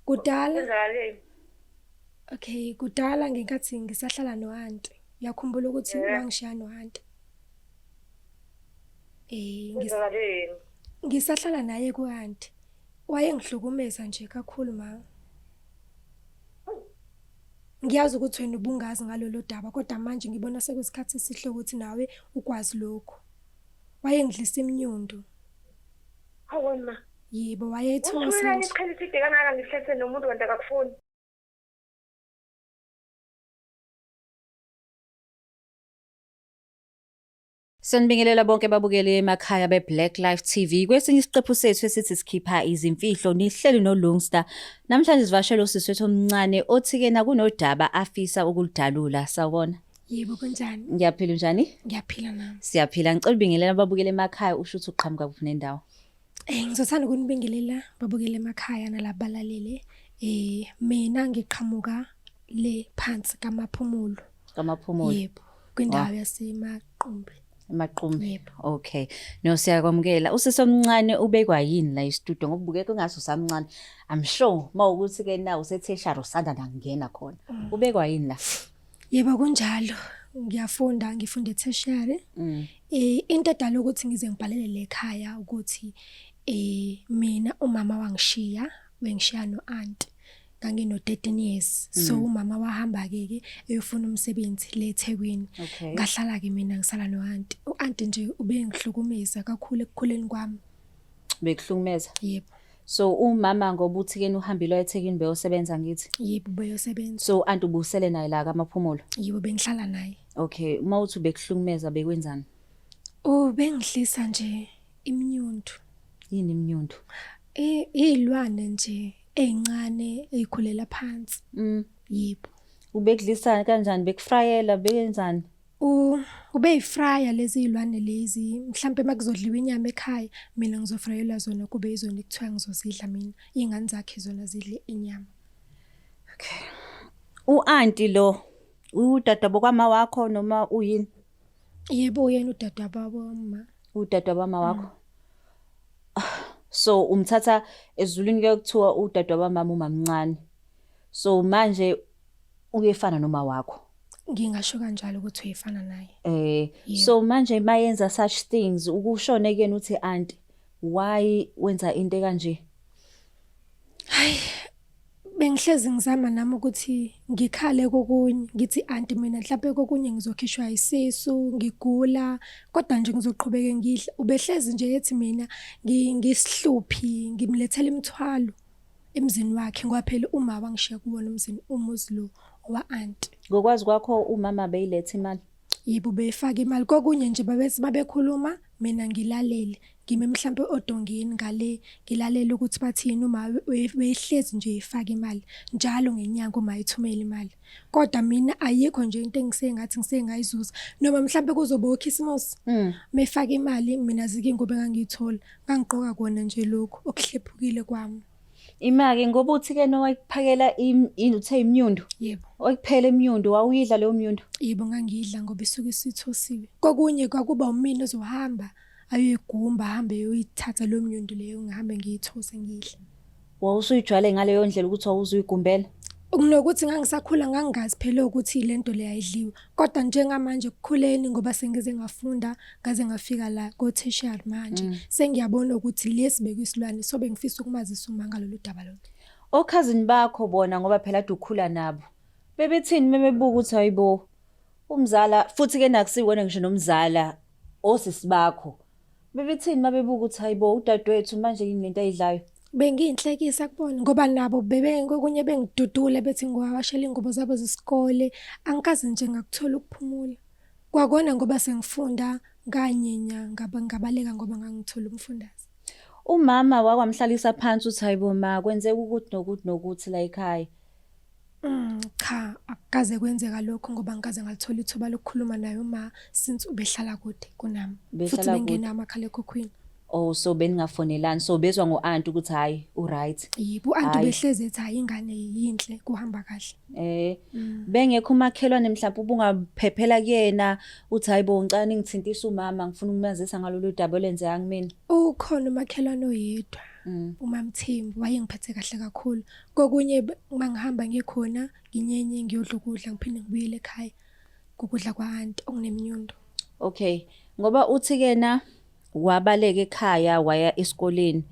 Kudala Kwenzakaleni? Okay, kudala ngenkathi ngisahlala no-anti. Uyakhumbula ukuthi wangishiya no-anti? Eh, Kwenzakaleni? ngisahlala naye ku-anti. Wayengihlukumeza nje kakhulu ma. Ngiyazi ukuthi wena ubungazi ngalolu daba kodwa manje ngibona sekuyisikhathi esihle ukuthi nawe ukwazi lokhu. Wayengidlisa iminyundu. Hawu ma. Yebo, wayethosa Uthulelani nje. isikhathi eside kangaka ngihlese nomuntu kanti akakufuni? Sanibingelela bonke babukeli emakhaya be-Black Life TV. Kwesinye isiqephu sethu esithi sikhipha izimfihlo nihleli noLungster. Namhlanje sivashele usisi wethu omncane othi-ke nakunodaba afisa ukuludalula. Sawubona. Yebo, kunjani? Ngiyaphila unjani? Ngiyaphila nami. Siyaphila. Ngicela ubingelela ababukeli emakhaya usho ukuthi uqhamuka kuphi nendawo. Ngizothanda ukunibingelela babukele emakhaya nalabalalele. Mina ngiqhamuka le phansi kaMaphumulo. KaMaphumulo. Yebo, kwindawo yaseMaqumbi. Emaqumbi. Yebo. Okay. No siyakwamukela. Usisi omncane ubekwa yini la e-studio ngoba ubukeka ungathi usamncane. I'm sure mawukuthi ke na use-tertiary usanda nakungena khona. Ubekwa yini la? Yebo kunjalo. Ngiyafunda, ngifunda e-tertiary. Into edala ukuthi ngize ngibhalele le ekhaya ukuthi mina umama wangishiya, wengishiya no-anti. Ngangino-13 years. So umama wahamba-ke ke eyofuna umsebenzi le eThekwini. Ngahlala-ke mina ngisala no-anti. U-anti nje ubengihlukumeza kakhulu ekukhuleni kwami. Bekuhlukumeza? Yebo. So umama ngoba uthi ke uhambile eThekwini beyosebenza ngithi? Yebo, beyosebenza. So anti ubusele naye la kaMaphumulo? Yebo, bengihlala naye. Okay, uma uthi ubekuhlukumeza bekwenzani? Ubengidlisa nje iminyundu. Yini iminyundu? Iy'lwane nje ey'ncane ey'khulela phansi. Yebo. Ubekudlisa kanjani? Bekufrayela bekenzani? Ubeyifraya lezi iy'lwane lezi, mhlampe uma kuzodliwa inyama ekhaya, mina ngizofrayelwa zona kube yizona ekuthiwa ngizozidla mina. Iy'ngane zakhe zona zidle inyama. Okay. U-anti lo, udadewabo kwama wakho noma uyini? Yebo, uyena udadewabo wama. Udadewabo wama wakho? So umthatha esiZulwini kuye kuthiwa udadewabo wamama umamncane. So manje uyefana noma wakho. Ngingasho kanjalo ukuthi uyefana naye. So manje mayenza such things ukushone kuyena uthi anti why wenza into ekanje? Hayi, bengihlezi ngizama nami ukuthi ngikhale kokunye, ngithi anti mina mhlampe kokunye ngizokhishwa isisu, ngigula, kodwa nje ngizoqhubeka ngidle. Ubehlezi nje ethi mina ngisihluphi, ngimlethela imithwalo emzini wakhe ngoba phela uma wangishiya kuwona umzini, umuzi lo owa anti. Ngokwazi kwakho umama beyiletha imali? Yebo, beyifaka imali. Kokunye nje babethi babekhuluma mina ngilalele, ngime mhlampe odongeni ngale ngilalele ukuthi bathini uma beyihlezi nje ifaka imali njalo ngenyanga uma ithumela imali. Kodwa mina ayikho nje into engisengathi ngisengayizuza noma mhlampe kuzoba uKhisimusi. Mefaka imali mina azikho ingubo engangiyithola, ngangigqoka kona nje lokhu okuhlephukile kwami. Imake ngoba uthi ke nowayikuphakela uthe imnyundu. Yebo. Oyikuphela imnyundu wawuyidla leyo myundu? Yebo, ngangiyidla ngoba isuke isithosiwe. Kokunye kwakuba umina ozohamba ayoyigumba ahambe eyoyithatha leyo myundu leyo ngihambe ngiyithose ngidle. Wawusuyijwayele ngaleyo ndlela ukuthi wawuzuyigumbela? Kunokuthi ngangisakhula ngangingazi phela ukuthi lento le ayidliwa. Kodwa njengamanje ekukhuleni ngoba sengize ngafunda ngaze ngafika la ko-tertiary manje sengiyabona ukuthi lesi bekuyisilwane so bengifisa ukumazisa uma ngalolu daba lolu. Okhazini bakho bona ngoba phela ade ukhula nabo bebethini mebebuka ukuthi hayibo umzala futhi ke nakusiwona ngisho nomzala osisi bakho bebethini mabebuka ukuthi hayibo udadewethu manje yini lento ayidlayo? Bengiyinhlekisa kubona ngoba nabo bebe kokunye bengidudula bethi ngiwawashela iy'ngubo zabo zesikole, angikaze nje ngakuthola ukuphumula. Kwakona ngoba sengifunda nganyenya ngabaleka ngoba ngangithola umfundaze. Umama wakwamhlalisa phansi uthi hayibo ma kwenzeka ukuthi nokuthi nokuthi la ekhaya. Cha, akukaze kwenzeka lokho ngoba angikaze ngalithola ithuba lokukhuluma naye uma since ubehlala kude kunami. Futhi Ubehlala kude. bengenawo umakhalekhukhwini. Oh so beningafonelani so bezwa ngo-anti ukuthi hhayi u-right. Yebo, u-anti Hhayi. ubehlezi ethi hhayi ingane yinhle kuhamba kahle. Bengekho umakhelwane mhlawumbe ubungaphephela kuyena uthi hayi bo ngicela ningithintise umama ngifuna ukumazisa ngalolu daba olwenzeka kumina. Ukhona umakhelwane oyedwa. uMamthembu wayengiphethe kahle kakhulu. Kokunye uma ngihamba ngikhona nginyenye ngiyodla ukudla ngiphinde ngibuyele ekhaya kokudla kwa-anti okunemnyundo. Okay, ngoba uthi kena wabaleka ekhaya waya esikoleni.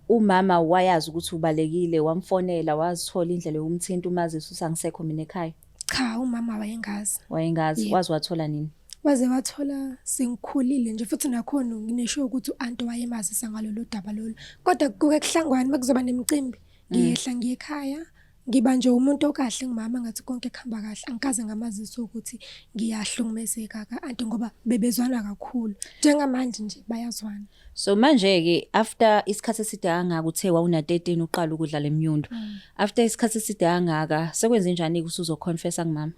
Umama wayazi ukuthi ubalekile, wamfonela wazithola indlela yokumthinta umazise ukuthi angisekho mina ekhaya. Cha, umama wayengazi. Wayengazi, Yebo. waze wathola nini? Waze wathola sengikhulile nje futhi nakhona nginesho ukuthi u-anti wayemazisa ngalolu daba lolu. Kodwa kuke kuhlangwane uma kuzoba nemicimbi, ngiyehla ngiye ekhaya, ngiba nje umuntu okahle ngumama ngathi konke kuhamba kahle. Angikaze ngamazisa ukuthi ngiyahlukumezeka ka-anti ngoba bebezwana kakhulu. Njengamanje nje bayazwana. So manje-ke after isikhathi eside kangaka uthe wawuna-13 uqala ukudla le mnyundo. After isikhathi eside kangaka sekwenze njani-ke usuzoconfessa kumama?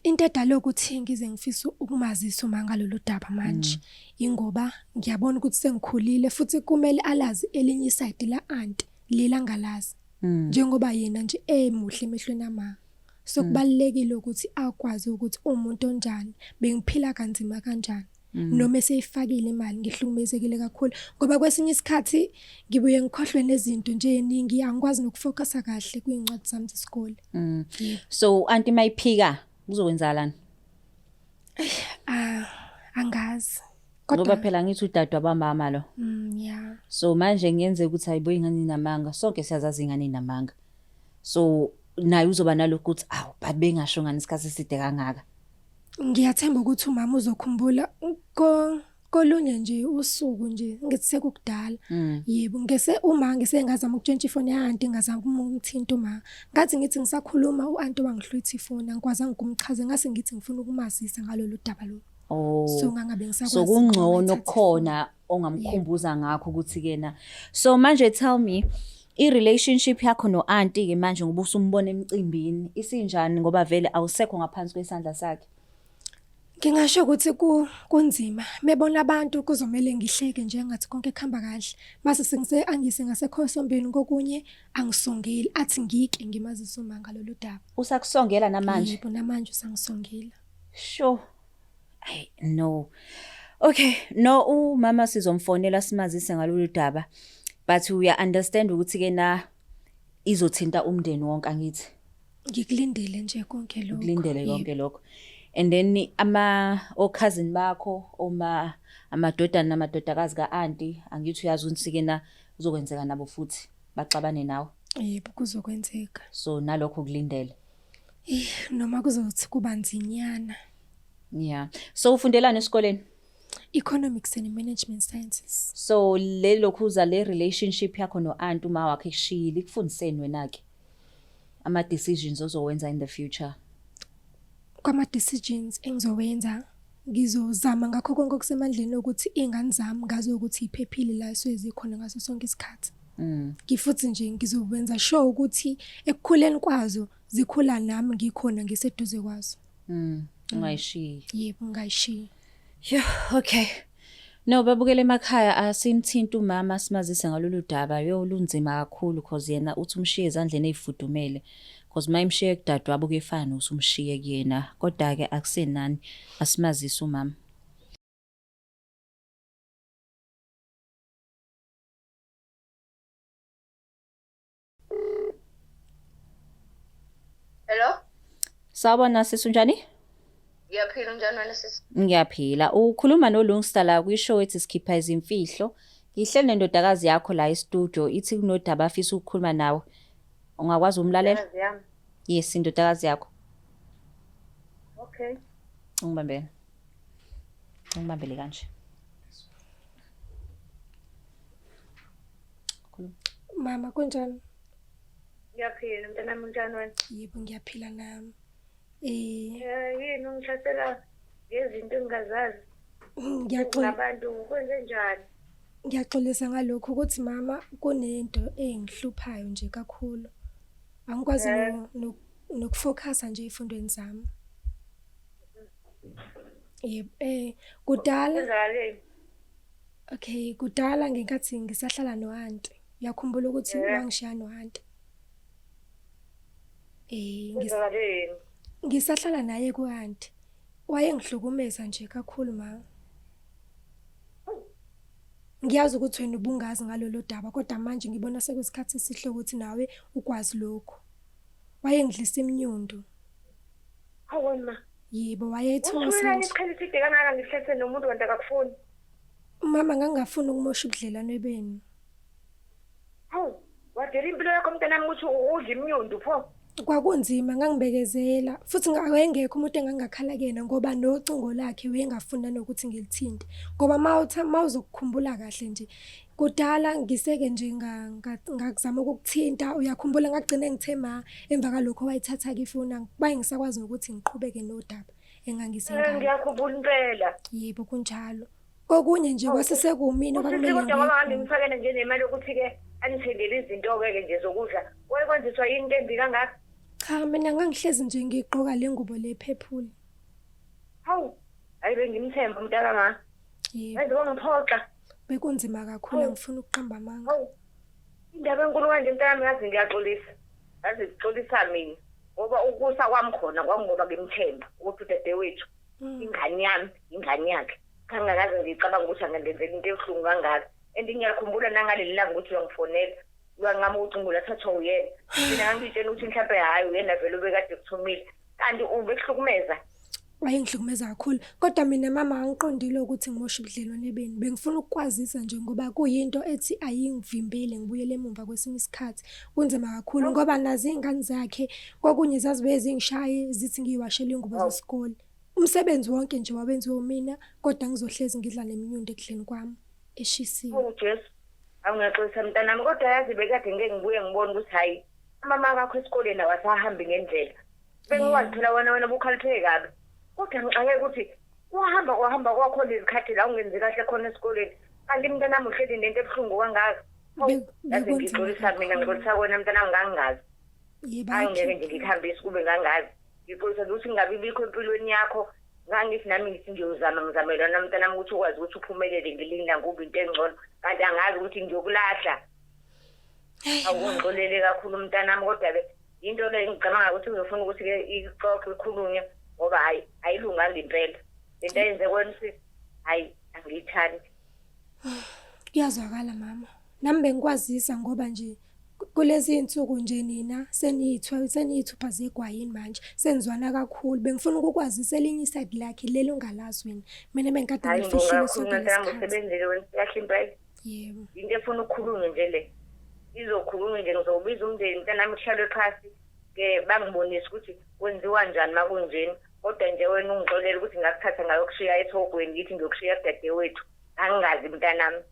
Into edala ukuthi ngize ngifise ukumazisa uma ngalolu daba manje ingoba ngiyabona ukuthi sengikhulile futhi kumele alazi elinye isayidi la-anti leli angalazi. Njengoba yena nje emuhle emehlweni ama. So kubalulekile ukuthi akwazi ukuthi umuntu onjani, bengiphila kanzima kanjani. Noma eseyifakile imali ngihlukumezekile kakhulu ngoba kwesinye isikhathi ngibuye ngikhohlwe nezinto nje eningi angikwazi nokufocusa kahle kwizincwadi zami zesikole. So anti mayiphika kuzokwenzakalani? Ah, angazi. Ngoba Kodwa phela ngithi udadwa bamama lo. Yeah. So manje ngiyenzeka ukuthi hayibo ingane inamanga, sonke siyazazi ingane inamanga. So naye uzoba nalokhu ukuthi awu but bengasho ngani isikhathi eside kangaka. Ngiyathemba ukuthi umama uzokhumbula ko kolunye nje usuku nje ngithi sekukudala. Yebo, ngese uma ngise ngazama ukutshentsha ifoni ya-anti ngazama ukumthinta uma. Ngathi ngithi ngisakhuluma u-anti wangihlwitha ifoni angikwazanga ukumchaza ngase ngithi ngifuna ukumazisa ngalolu daba lolu. Oh. So ngangabe ngisakwazi So ukukhuluma kungcono ngithathe ifoni. khona ongamkhumbuza ngakho ukuthi kena. So manje tell me i-relationship yakho no-anti ke manje ngoba usumbona emcimbini isinjani ngoba vele awusekho ngaphansi kwesandla sakhe. Ngingasho ukuthi kunzima. Mebona abantu kuzomele ngihleke nje ngathi konke kuhamba kahle. Mase sengise angise ngasekhosombeni kokunye angisongeli athi ngike ngimazise uma ngalolu daba. Usakusongela namanje? Yebo, namanje usangisongela. Sure. Ay no. Okay, no umama sizomfonela simazise ngalolu daba. But uya understand ukuthi ke na izothinta umndeni wonke angithi. Ngikulindele nje konke lokho. Ukulindele Yebo. konke lokho. And then ama o-cousin bakho oma amadodana namadodakazi ka-anti angithi uyazi ukuthi ke na kuzokwenzeka nabo futhi baxabane nawe. Yebo, kuzokwenzeka. So nalokho kulindele. Eh, noma kuzothi kuba nzinyana. Yeah. So ufundelani esikoleni? Economics and Management Sciences. So le lokhuza le relationship yakho no-anti uma wakhe ekushiyile ikufundiseni wena ke ama decisions ozowenza in the future. Kwama decisions engizowenza ngizozama ngakho konke okusemandleni ukuthi iy'ngane zami ngazi ukuthi iphephile la esuke zikhona ngaso sonke isikhathi. Ngifuthi nje ngizokwenza sure ukuthi ekukhuleni kwazo zikhula nami ngikhona ngiseduze kwazo. Ungayishiyi. Yebo, ngayishiyi. Yeah, okay. No, babukele emakhaya asimthinta umama simazise ngalolu daba. Yo lunzima kakhulu cause yena uthi umshiye ezandleni ezifudumele. Cause mayimshiye kudadewabo kuyefana nokuthi umshiye kuyena. Kodwa ke akusenani asimazise umama. Hello? Sawubona sisi unjani? Ngiyaphila unjani wena sisi? Ngiyaphila. Ukhuluma noLungsta la kwishow ethi sikhipha izimfihlo. Ngihleli nendodakazi yakho la e-studio ithi kunodaba afisa ukukhuluma nawe. Ungakwazi umlalela? Indodakazi yami. Yes, indodakazi yakho. Okay. Ungibambele. Ungibambele kanje. Khuluma. Mama kunjani? Ngiyaphila mntanami unjani wena? Yebo, ngiyaphila nami. Eh, Eh yini ungihlasela ngezinto engingazazi? ngiyaxolisa Ngabantu kwenze njani? ngiyaxolisa ngalokho ukuthi mama kunento engihluphayo nje kakhulu. Angikwazi nokufocusa nje ezifundweni zami. Yebo, kudala Kwenzakaleni? okay, kudala ngenkathi ngisahlala no-anti. Uyakhumbula ukuthi wangishiya no-anti? Eh, Kwenzakaleni? ngisahlala naye ku-anti. Wayengihlukumeza nje kakhulu mama. Ngiyazi ukuthi wena ubungazi ngalolu daba kodwa manje ngibona sekuyisikhathi esihle ukuthi nawe ukwazi lokhu. Wayengidlisa iminyundo. Hawu ma. Yebo, wayethosa Uthulelani nje. isikhathi eside kangaka ngihlethe nomuntu kanti akakufuni? Mama ngangingafuni ukumosha ubudlelwane benu. Hawu, wadela impilo yakho mntanami ukuthi udle iminyundu pho. Kwakunzima ngangibekezela futhi wayengekho umuntu engangingakhala kuyena ngoba nocingo lakhe wayengafuni nanokuthi ngilithinte. Ngoba mawuzokukhumbula kahle nje kudala ngiseke nje ngakuzama ukukuthinta uyakhumbula ngagcina ngithe ma emva kalokho wayithatha-ke ifoni angibaye ngisakwazi nokuthi ngiqhubeke nodaba engangise ngalo. Ngiyakhumbula impela. Yebo kunjalo. Kokunye nje kwase sekumina Usisi kwakumele kodwa ngoba ngiye khona. ngangimfakele nje nemali yokuthi-ke angithengele izinto-ke ke nje zokudla. Wayekwenziswa yini into embi kangaka? Cha mina ngangihlezi nje ngigqoka le ngubo le phephuli. Hawu, hayi bengimthemba umntaka ma. Yebo. Yazi wangiphoxa. Bekunzima kakhulu Hawu. angifuni ukuqamba amanga. Hawu. Indaba enkulu kanje mntanami yazi ngiyaxolisa. Yazi ngixolisa mina. Ngoba ukusa kwami khona kwakungoba ngimthemba ukuthi udadewethu ingane yami ingane yakhe. Ngangingakaze ngicabanga ukuthi angangenzela into ebuhlungu kangaka. And ngiyakhumbula nangaleli langa ukuthi uyangifonela. Uyanqama ucingo lwathathwa uyena. Mina ngangitshela ukuthi mhlampe hhayi uyena vele ubekade kuthumile. Kanti ubekuhlukumeza. Wayengihlukumeza kakhulu kodwa mina mama angiqondile ukuthi ngimoshe ubudlelwane benu. Bengifuna ukukwazisa nje ngoba kuyinto ethi ayingivimbele ngibuyele emumva kwesinye isikhathi. Kunzima kakhulu ngoba nazo iy'ngane zakhe kokunye zazibuye zingishaye zithi ngiyiwashele iy'ngubo zesikole. Umsebenzi wonke nje wawenziwa umina kodwa ngizohlezi ngidla neminyundo ekudleni kwami eshisiwe. Oh Jesu. Awungiyaxolisa mntanami kodwa yazi bekade ngeke ngibuye ngibone ukuthi hhayi amama akho esikoleni awasahambi ngendlela. Bengikwazi phela wena bukhalipheke kabi. Kodwa ngixakeke ukuthi wahamba kwahamba kwakhona izikhathi la ungenzi kahle khona esikoleni. Kanti mntanami uhleli nento ebuhlungu kangaka. Hawu, yazi Bekunzima ngixolisa mina kakhulu. ngixolisa wena mntanami ngangingazi. Yebo, Hhayi ngeke ayikho nje inkinga. ngikuhambise kube ngangazi. Ngixolisa nje ukuthi ngingabi bikho empilweni yakho. Ngangithi nami ngithi ngiyozama ngizamela wena mntanami ukuthi ukwazi ukuthi uphumelele ngelinye ilanga ube into engcono. Kanti angazi ukuthi ngiyokulahla. Awungixolele kakhulu mntanami kodwa-ke into le ngicabanga ukuthi uzofuna ukuthi-ke ixoxe ikhulunywe ngoba hhayi ayilunganga impela. Lento ayenze kwena usisi hhayi angiyithandi. Kuyazwakala mama. Nami bengikwazisa ngoba nje kulezi iy'nsuku nje nina seniyithupha zegwayini manje senizwana kakhulu. Bengifuna ukukwazisa elinye isayidi lakhe leli ongalazi wena. Mina bengikade Hhayi ngibonga ngilifihlile kakhulu sonke mntanami lesikhathi. usebenzile wena kahle impela. Yebo. Into efuna ukukhulunywa nje le. Izokhulunywa nje ngizobiza umndeni mntanami kuhlalwe phasi ke bangibonise ukuthi kwenziwa njani uma kunjena. Kodwa nje wena ungixolele ukuthi ngakuthatha ngayokushiya ethogweni ngithi ngiyokushiya kudadewethu. Angingazi mntanami.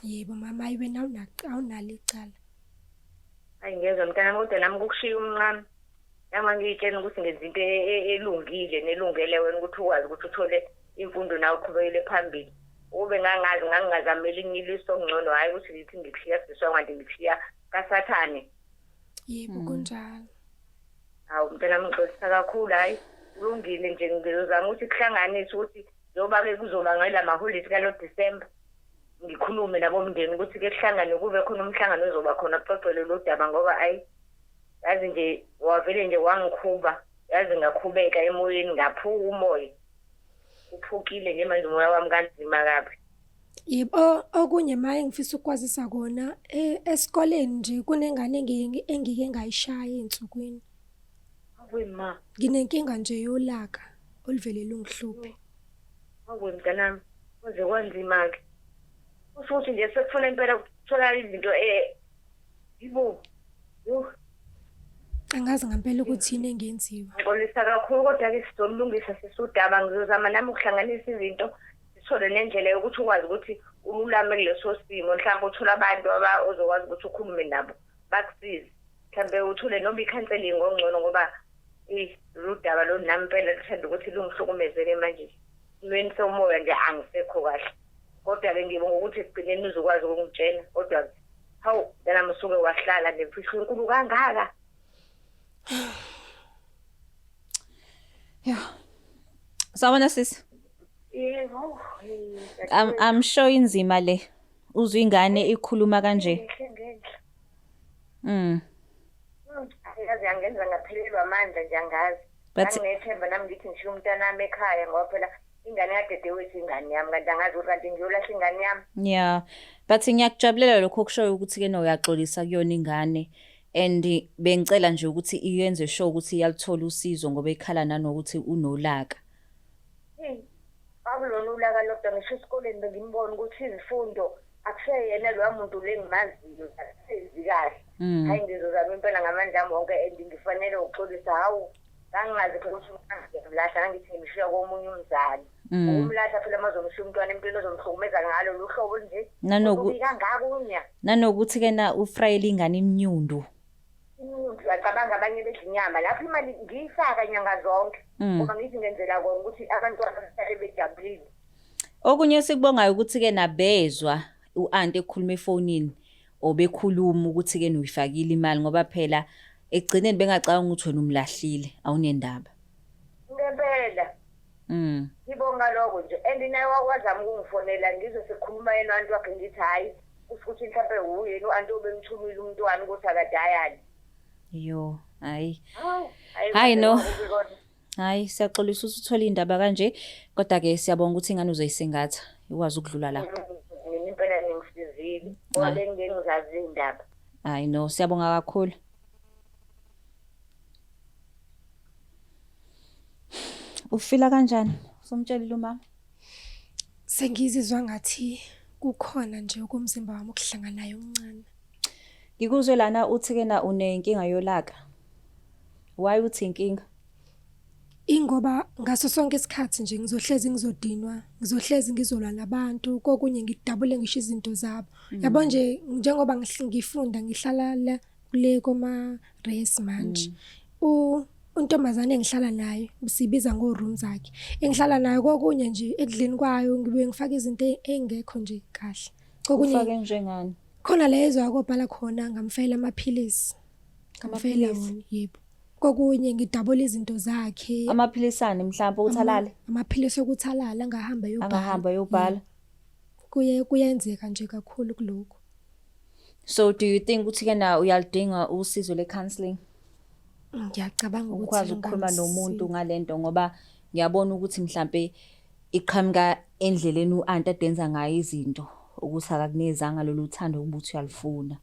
Yebo mama, hayi wena awunalo icala. Hayi ngiyezwa mntanami kodwa nami kukushiya umncane. Nami ngiyitshela ukuthi ngenza into elungile nelungele wena ukuthi ukwazi ukuthi uthole imfundo nawe uqhubekele phambili. Ukube ngangazi ngangingazameli elinye iliso ngcono hhayi ukuthi ngithi ngikushiya siswa kanti ngikushiya kaSathane. Yebo kunjalo. Hawu mntanami ngixolisa kakhulu hhayi kulungile nje ngizozama ukuthi kuhlanganise ukuthi njengoba-ke kuzoba ngela maholidi kalo Disemba ngikhulume nabomndeni ukuthi-ke kuhlangane kube khona umhlangano ozoba khona kuxoxwe lolu daba ngoba ayi yazi nje wavele nje wangikhuba yazi ngakhubeka emoyeni ngaphuka umoya. Uphukile nje manje umoya wami kanzima kabi. Yebo, okunye ma engifisa ukukwazisa kona esikoleni nje kunengane engike ngayishaya ey'nsukwini. Awe ma. Nginenkinga nje yolaka oluvele lungihluphe. Awe mntanami, kwaze kwanzima-ke. Kusho ukuthi nje sekufuna impela ukutholakala izinto yibo. Yho. Angazi ngempela ukuthi yini engenziwa. Ngixolisa kakhulu kodwa-ke sizolungisa sisudaba ngizozama nami ukuhlanganisa izinto sithole nendlela yokuthi ukwazi ukuthi ululame kuleso simo mhlawumbe uthole abantu ozokwazi ukuthi ukhulume nabo bakusize. Mhlawumbe uthole noma i-counselling ongcono ngoba lolu daba lolu nami impela luthanda ukuthi lungihlukumezele manje. Esimweni somoya nje angisekho kahle. Kodwa-ke ngibonga ukuthi ekugcineni uzokwazi ukungitshela kodwa hawu mntanami usuke wahlala nemfihlo enkulu kangaka. Yeah. Sawubona sisi. Yebo. I'm sure inzima le. Uzwe ingane ikhuluma kanje. Yazi angenza ngaphelelwa amandla nje angazi. But Nganginethemba nami ngithi ngishiya umntanami ekhaya ngoba phela Ingane kadadewethu ingane yami, kanti angazi ukuthi kanti ngiyolahla ingane yami. Yeah. But ngiyakujabulela lokho okushoyo ukuthi ke uyaxolisa kuyona ingane and bengicela nje ukuthi iyenze sure ukuthi iyaluthola usizo ngoba ikhala nanokuthi unolaka. Hey, akulona ulaka lodwa, ngisho esikoleni bengimbona ukuthi izifundo akuseyena loya muntu le ngimaziyo, akasenzi kahle. Hayi, ngizozama impela ngamandla ami wonke and ngifanele ukuxolisa. Hawu, ngangingazi phela ukuthi ngiyamlahla, ngangithi ngimshiya komunye umzali. Ukumlahla phela uma uzomshiya umntwana emntwini ozomhlukumeza ngalo lolu hlobo nje. Olubi kangaka unya. Nanokuthi ke na ufrayela ingane imnyundu. Uyacabanga abanye bedla inyama lapho, imali ngiyifaka nyanga zonke ngoba ngithi ngenzela kona ukuthi abantwana bahlale bejabulile. Okunye esikubongayo ukuthi ke nabezwa u-anti ekhuluma efonini obekhuluma ukuthi ke uyifakile imali, ngoba phela ekugcineni bengacabanga ukuthi wena umlahlile, awunendaba. Ngempela. Ngibonga lokho nje, and naye wakwazama ukungifonela, ngizwe sekukhuluma yena u-anti wakhe, ngithi hhayi, kusho ukuthi mhlampe uyena u-anti obemthumile umntwana ukuthi akadayali. Yo, hayi. Hawu, hayi. Hayi, no. Kubi kodwa. Hayi, siyaxolisa ukuthi uthole indaba kanje, kodwa ke siyabonga ukuthi ingane uzoyisingatha ikwazi ukudlula la. Mina impela ningisizile ngoba bengike ngizazi iy'ndaba. Hayi no, siyabonga kakhulu. Ufila kanjani? Usumtshelile umama? Sengizizwa ngathi kukhona nje okumzimba wami okuhlanganayo okuncane. Ngikuzwe lana uthi ke na unenkinga yolaka. Why uthi inkinga? Ingoba ngaso sonke isikhathi nje ngizohlezi ngizodinwa, ngizohlezi ngizolwa nabantu, kokunye ngidabule ngisho izinto zabo. Yabo nje, njengoba ngifunda ngihlala la kule koma res manje. Untombazane engihlala nayo sibiza ngo-room zakhe. Engihlala nayo, kokunye nje ekudleni kwayo ngibuye ngifake izinto ey'ngekho nje kahle. Kokunye Ufake njengani? Khona la ezwa kobhala khona, ngamfayela amaphilisi. Ngamfayela Amaphilisi? wona, yebo. Kokunye ngidabula izinto zakhe. Amaphilisane mhlawumbe ukuthi alale? Amaphilisi okuthi alale, angahamba ayobhala. Angahamba ayobhala. Kuye kuyenzeka nje kakhulu kulokhu. So do you think ukuthi ke na uyaludinga usizo le-counselling? Ngiyacabanga ukuthi Ukwazi ukukhuluma nomuntu lungangisiza. ngalento, ngoba ngiyabona ukuthi mhlambe iqhamuka endleleni u-anti adenza ngayo izinto, ukuthi akakunezanga lolu thando ukuthi uyalufuna.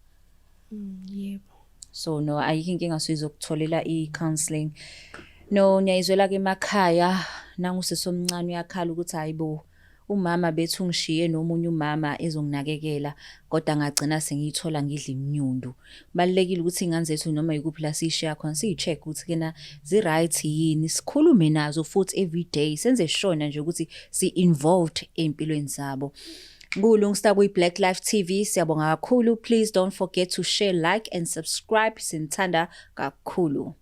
Yebo. So no, ayikho inkinga, sizokutholela i-counselling. No, niyayizwela ke emakhaya, nangusisi omncane uyakhala ukuthi hayibo, umama bethu ungishiye nomunye umama ezonginakekela, kodwa ngagcina sengiyithola ngidla imnyundu. Kubalulekile ukuthi iy'ngane zethu noma yikuphi la siyishiya khona siyi-check ukuthi kena zi-right yini, sikhulume nazo futhi everyday, senze sure nje ukuthi si-involved ey'mpilweni zabo. Ngulungsta kwi-Black Life TV, siyabonga kakhulu. Please don't forget to share, like and subscribe. Sinithanda kakhulu.